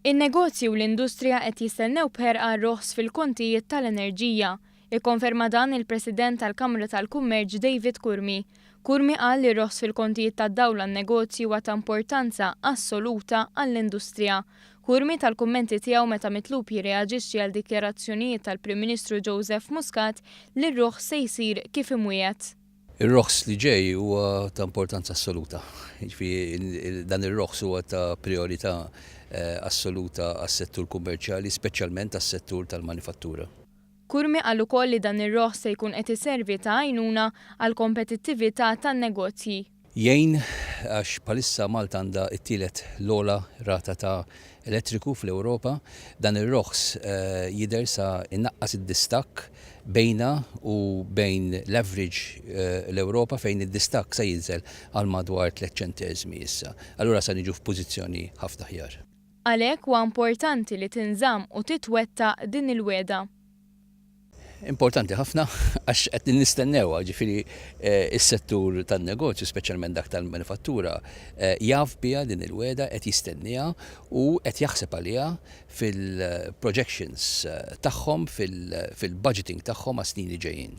In-negozji u l-industrija qed jistennew b'ħerqa r-roħs fil-kontijiet tal-enerġija. Ikkonferma dan il-President tal-Kamra tal-Kummerċ David Curmi. Curmi qal li r-roħs fil-kontijiet tad-dawl għan-negozji huwa ta' importanza assoluta għall-industrija. Curmi ta l-kummenti tiegħu meta mitlub jirreaġixxi għal dikjarazzjonijiet tal-Prim Ministru Joseph Muscat li r-roħs se jsir kif imwiegħed. Ir-roħs li ġej huwa ta' importanza assoluta. Jiġifieri dan ir-roħs huwa ta' prijorità assoluta għas-settur kummerċjali, speċjalment għas-settur tal-manifattura. Curmi qal ukoll li dan ir-roħs se jkun qed iservi ta' għajnuna għall-kompetittività tan-negozji. Jgħin għax bħalissa Malta għandha t-tielet l-ogħla rata ta' elettriku fl-Ewropa. Dan ir-roħs jidher sa jnaqqas id-distakk bejna u bejn l-average l-Ewropa fejn id-distakk sa jinżel għal madwar tlett ċenteżmi issa. Allura sa niġu f'pożizzjoni ħafna aħjar. Għalhekk huwa importanti li tinżamm u titwettaq din il-wegħda. Importanti ħafna għax qed nistennewha, ġifieri s-settur tan-negozju, speċjalment dak tal-manifattura, jaf biha din il-wegħda, qed jistennieha u qed jaħseb għaliha fil-projections tagħhom, fil-budgeting tagħhom għas-snin li ġejjin.